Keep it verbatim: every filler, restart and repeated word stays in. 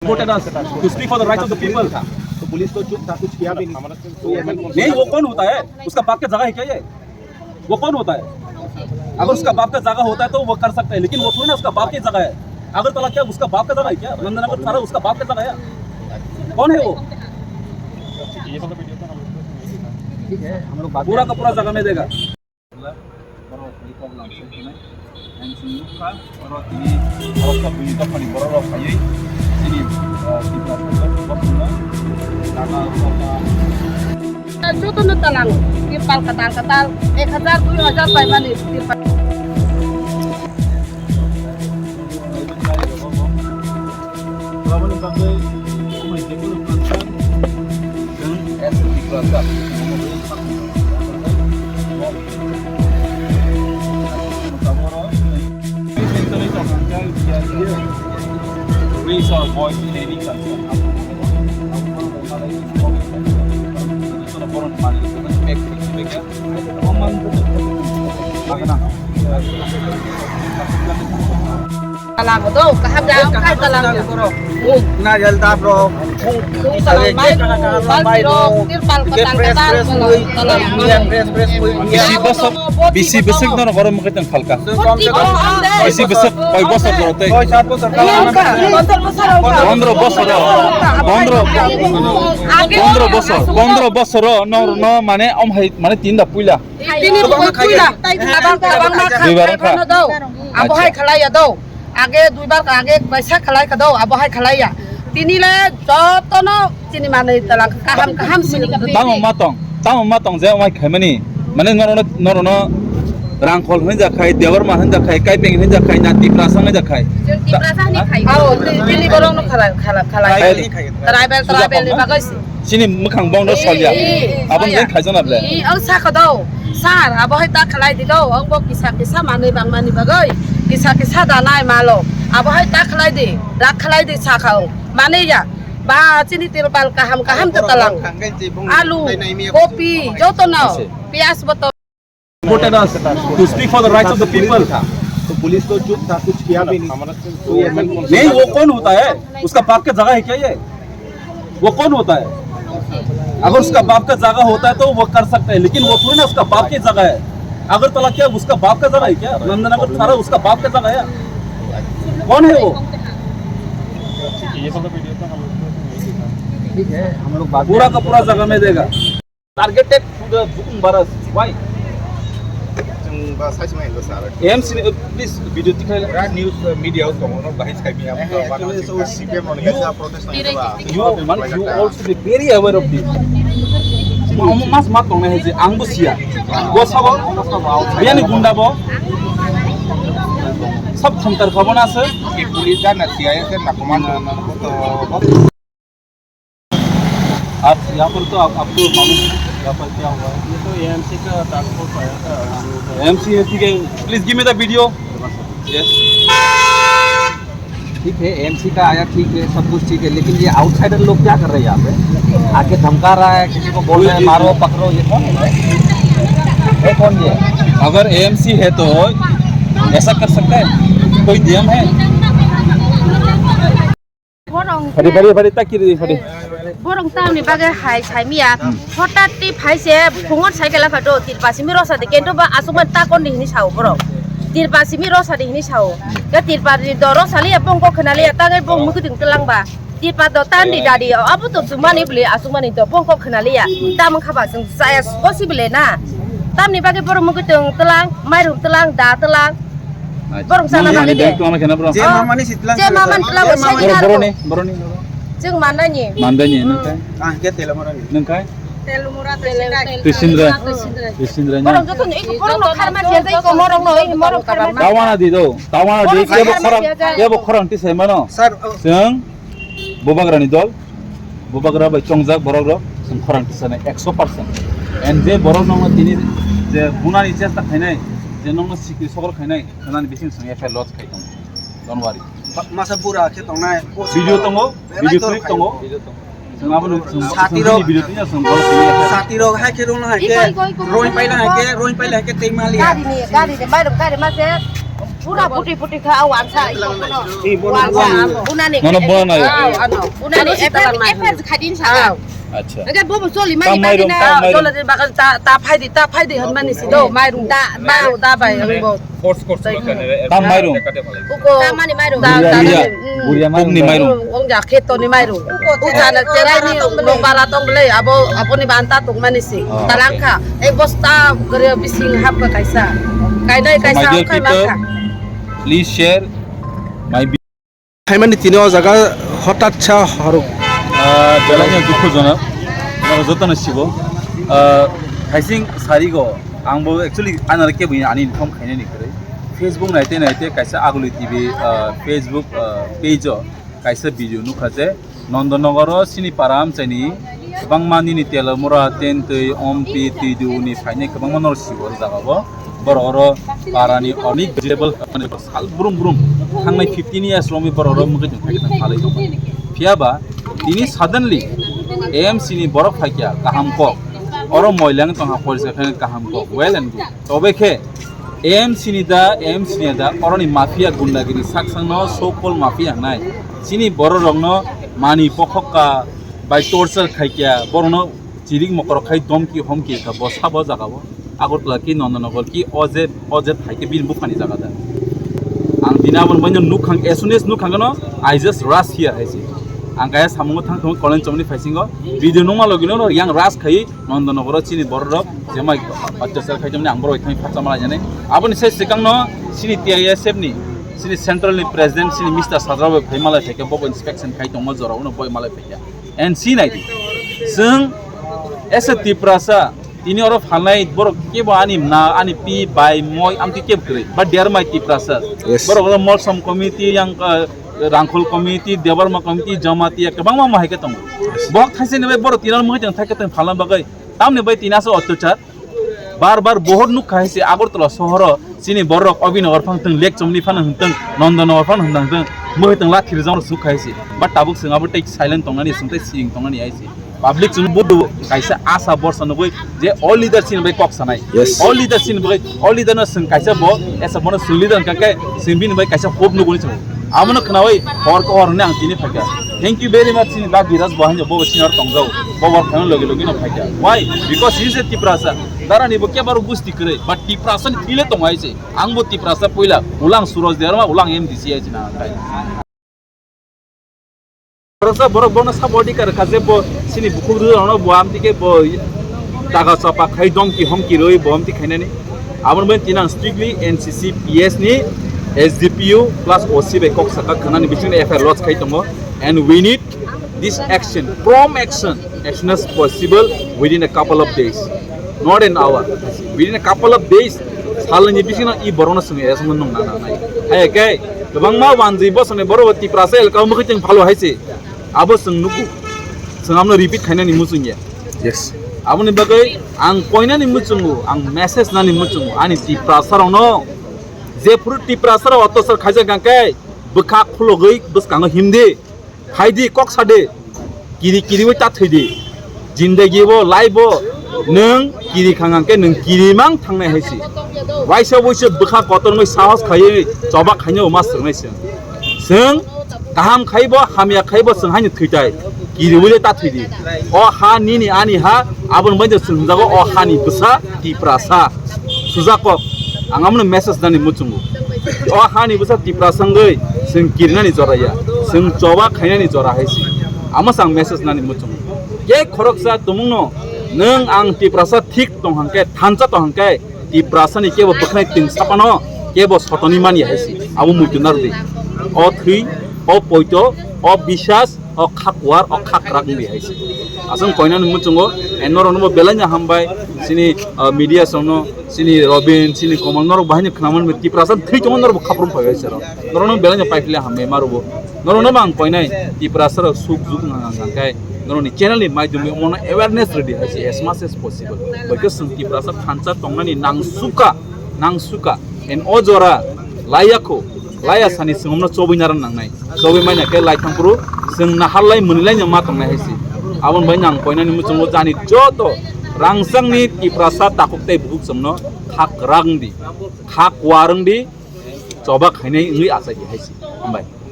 Voted us to speak for the rights of the people. तो पुलिस तो चुप था, कुछ किया भी नहीं। नहीं, वो कौन होता है? उसका बाप का जगह है क्या ये? वो कौन होता है? अगर उसका बाप का जगह होता है तो वो कर सकता है, लेकिन वो थोड़ी ना उसका बाप की जगह है। अगरतला क्या उसका बाप का जगह है क्या? नंदनगर सारा उसका बाप का जगह है? कौन है वो? ठीक है, हम लोग बात पूरा का पूरा जगह में देगा। Borok ni kok lam se hwnwi, ang chwng nukha, oro tini borok kok bini dophani borok rok phaiwi chini, ah, Tripura Congress bosongno jaga rwkha. Jotono talang, tirpal kwtal kwtal, ek hajar, dui hajar paimani tirpal. Aboni bagwi, omo hai development khe chwng S T class ka. Raise our voice in any culture. Talang do, kaham jang khai talang. Nariyal dap rok, talang mai rok, tirpal je katang fresh, katang fresh talang. Mui, mui fresh, fresh mui. Bisi bosok, bisi bosok no goro mukhe tang khalka. Bisi bosok, koi bosok goro tei. Koi sat bosok. Pondro bosok, pondro, pondro bosok, pondro bosok no, no mane om hai mane tinda puila. Tini pui puila, tai tabang tabang ma kha. Duibar khai kha. Phano do. Abo hai khalai ya do. Age duibar kha, age baisa khalai kha do, abo hai khalai ya. Tini le jotono chini manwi talang kaham kaham sini. Tamo matong, tamo matong je omai khaimani. Mane norono, norono Rangkhol hinja khai, Debbarma hinja khai, Kaipeng hinja khai, na Tiprasa hinja khai. Tiprasa ni khai. Ao, tini borok no khalai, khalai, khalai. Tribal, tribal ni bagwi si. Chini mwkhang bongno solya. Aboni jeng khaijakna ble. Ang sakha do. Sir, abo hai ta khalai di do. Ang bo kisa kisa manwi bangmani bagwi. Kisa kisa da nai malo. Abo hai ta khalai di. Rak khalai di sakha ang. Mani ya. Ba chini tirpal kaham kaham ta talang. Alu, kopi, joto no. Piyaj boto. Voted us to speak for the rights of the people. तो पुलिस तो चुप था, कुछ किया भी नहीं। नहीं, वो कौन होता है? उसका बाप का जगह है क्या ये? वो कौन होता है? अगर उसका बाप का जगह होता है तो वो कर सकता है, लेकिन वो थोड़ी ना उसका बाप की जगह है। अगरतला क्या उसका बाप का जगह है क्या? नंदनगर सारा उसका बाप का जगह है। कौन है वो? ठीक है, हम लोग बात पूरा का पूरा जगह में देगा। Targeted to the Bukum Baras. Why? Chwng ba sai se mai sir. M C, uh, please, video tikhlai la. News, uh, media o tongo, no, bahai sai mi. Eh, actually, so C P M on you, kaisa protest nang ba. You, man, you all should be very aware of this. Ma, ma, mas ma tongnai hai je, ang bo siya. Bo sabo, biyani gunda bo. Sab thangtar khabo na se. Ki police da na C I S na command. आप यहाँ पर तो आप, आपको मालूम है यहाँ पर क्या हुआ है? ये तो A M C का टास्क फोर्स आया था। M C, ठीक है, please give me the video. Yes. ठीक है, A M C का आया, ठीक है, सब कुछ ठीक है, लेकिन ये आउटसाइडर लोग क्या कर रहे हैं यहाँ पे? आके धमका रहा है, किसी को बोल रहे हैं, "मारो, पकड़ो", ये कौन है? ये कौन ये? अगर A M C है तो ऐसा कर सकता है? कोई D M है? Borok Pari, pari, pari, takiri, pari. Borok tamni bagwi hai saimiya. Hothat tei phai se phungo cycle pha do, tirpa simi rosa de, kento ba asukma takon di hini sao borok. Tirpa simi rosa di hini sao. Ke tirpa di do rosa liya, bongko khna liya, tagai bong mukuding telang ba. Tirpa do tan di dadi, abo to sumani bli asukmani do bongko khna liya. Tamang khaba sung saya bosi bile na. Tamni bagwi borok mukuding telang, mairum telang, da telang. Borok sana mani de. Tongna kena bro. Je mamani sitlang. Je mamani tlang. Bro, bro ni, bro ni. Jeng manani. Mandani, nung kai? Ah, ke tela morani. Nung kai? Telmura, Tesindra. Tesindra. Tesindra ni. Borok joto ni, borok no kharma siya jai ko, morok no, morok kharma. Tawana di do. Tawana di, kebo khorang, kebo khorang ti sai mano. Sir, oh. Seng. Bubagrani dol, bubagra bai chongjak borok rok, chwng khorang tisanai ekso percent. And je borok nokno tini je bunani chesta khainai, je nokno sikri sokol khainai, nani bising chwng F I R lodge khai tongo. Don't worry. Masa bura khe tongnai. Video tongo, video clip tongo. Chwng abono chwng sati rok, video tini chwng borok tini F I R. Sati rok hai khe rong hai khe, rong paila hai khe, rong paila hai khe tei mali. Gari ni, gari de, mai rok gari ma se. Pura puti puti kha, aw, ansa, iko, kono. Wansa, bunani. Nono buna nayo. Aw, ano. Bunani, Ano si efer, talang nayo. Efer khadin sa. Aw. Acha. Ege bobo soli Tam mani mairum, tadi na. Tam mairum. Soli di bakal ta, ta phai di, ta phai di, hon mani si do, mairum. Da, mairum, da bai, ang bo. Force, force, Tam mairum. Uko. Tamani mairum. Da, Buria, da, buria. da, Buria. mm. Buria mairum. Pumni mairum. Ong ja kheto ni mairum. Uko jana cherai ni nong bara tong bele, abo, abo ni banta tong mani si. Oh, okay. Talangkha. Ek bosta gre bising hap ka kaisa. Kainai So, my kaisa dear okai people, mangkha. Please share my vi- Phaimani tini o jaga hotat sa horok. Ah, belai no dukhujonok. Norok jotono sibo. Ah, thaising sarigo. Ang bo actually anare kebo ani inform khainani kwrwi. Facebook naite naite kaisa Aguli T V, ah, Facebook, ah, page o kaisa video nukha je Nondonogoro chini para amchaini kwbangma nini telomura, tentwi, ompi, twidu ni phainai kwbangma norok sibo o jaga o. Borok oro para ni onek durable sal brum brum thangnai fifteen years romwi borok oro mungkhe tong thai tong phalwi tong. Phiya ba tini suddenly A M C ni borok phaikya kaham kok. Oro moilang tongha porisa khe kaham kok. Well and good. Tobe khe A M C ni da, A M C ni da, oroni mafia gundagiri saksangno so called mafia hnai. Chini bororokno mani pokhokka bai torture khaikya, borokno chirik mokorok khai domki homki kha, bo sabo jagao. Agartala ki Nandanagar ki oje, oje thaike bini buphani jaga da. Ang dini aboni baino nukhang, as soon as nukhang no, I just rush here hai se. Ang kaya samungo thang thang kolen chomni phaisingo, video nungma logino yang rush khai, Nandanagar o chini bororok jemai atyachar khai tongmani ang borok thani phatsa malai jani. Aboni sai swkangno chini T I S F ni, chini central ni president, chini Mister Sajra bai phai malai phaikhe bobo inspection khai tongma jora uno boi malai phaikhe. And si nai di. Chwng as a Tiprasa, tini oro phalnai borok kebo ani na, ani pi, bai, moi, amtwi kebo kwrwi. But they are my Tiprasa. Yes. Borok oro Molsom committee, yang, uh, Rangkhol committee, Debbarma committee, Jamatia, kwbangma mahai khe tongo. Bohok thaisani bai borok tini oro mui tong thai khe tong phalna bagwi. Tamni bai tini asa otyachar. Bar bar bohor nuk khai se Agartala sohoro chini borok Abhinagar phang tong, Lekchomni phano hwn tong, Nandanagar phano hwn tong, mui tong lathi rijang rok suk khai se. But tabuk chwng abo tei silent tongnani, chwng tei siyeng tongnani hai se. Public chwng budu kaisa asa borsa nugui je all leader chini bai kok sanai. Yes. All leader chini bai, all leader no chwng kaisa bo, esa bono chwng leader hwnkha khe chwng bini bai kaisa hope nugui chwng. Abono khnaui hor ko hor hwnwi ang tini phaikha. Thank you very much chini da Biraj bo haino bo senior tongjao. Bo work khano logi logi no phaikha. Why? Because he is a Tiprasa. Darani bo kebaro gusti kwrwi, but Tiprasa ni thwile tongo hai se. Ang bo Tiprasa puila, ulang Suraj Debbarma, ulang M D C hai se na kai. Borok sa borok bono sabo adhikar kha je bo chini bukhuk rwrwng rokno bo amtwi khe bo daga chapa khai domki homki rwi bo amtwi khainani. Aboni bagwi tini ang strictly N C C P S ni S D P O plus O C bai kok saka khanani bisingni F I R lodge khai tongo. And we need this action, prompt action, as soon as possible within a couple of days. Not an hour. Within a couple of days, salni bisingno i borokno chwng S M nung nang nang nai. Hai khe kwbangma wanjwi bosongni borok Tiprasa elka mukhi teng phalo hai se. Abo chwng nuku. Chwng amno repeat khainani muchungya. Yes. Aboni bagwi ang koinani muchungo, ang message nani muchungo, ani Tiprasa rokno. Jephuru Tiprasa rok otyachar khaijak kang khe bwkha khulogwi bwskango himdi. Phaidi kok sadi. Kiri kiriwi ta thwidi. Jindagi bo, life bo, nwng kiri khang khe nwng kiri mang thangnai hai si. Waisa waisa bwkha kotor wngwi sahos khaiwi choba khaino ma swrwngnai chwng. Chwng kaham khaibo, hamya khaibo chwng haino thwitai. Kiriwi le ta thwidi. O ha nini ani ha, aboni bagwi chwng hwnjago o hani bwsa Tiprasa. Sujak kok, ang amno message nani muchungo. O hani bwsa Tiprasa wngwi chwng kirinani jora ya, chwng choba khainani jora hai si. Amo chwng message nani muchungo. Khe khoroksa tumungno nwng ang Tiprasa thik tong hang khe, thansa tong hang khe, Tiprasani kebo bwkhnai twng sapano kebo sotoni mani hai si. Abo muitu nardi. O thwi, o poito, o bisas, o kha kuar, o kha kwrak wngwi hai se. Aswk koinani muchungo, eh, norokno bo belai no hambai, chini, ah, media songno, chini Robin, chini Komol, norok bahai no khwnamani Tiprasa thwi tongo, norok bo khaprum phai hai se rok. Norokno belai no paiphle hambai ma rwbo. Norokno bo ang koinai, Tiprasa rok suk juk nang ang khe, norokni channel ni maidumi omono awareness rwdi hai se, as much as possible. Bai khe chwng Tiprasa thansa tongnani nang suka, nang suka. And o jora laiya kho, laiya sani chwng omno chobwi naran nangnai. Chobwi manya khe lai thang phuru chwng nahar lai mwnwi lai no ma tongnai hai se. Aboni bai nang koinani muchungo jani joto rangchakni Tiprasa takhuk tei bukhuk chwngno kha kwrak wng di, kha kuar wng di, choba khainai wngwi achai di hai se. Hambai.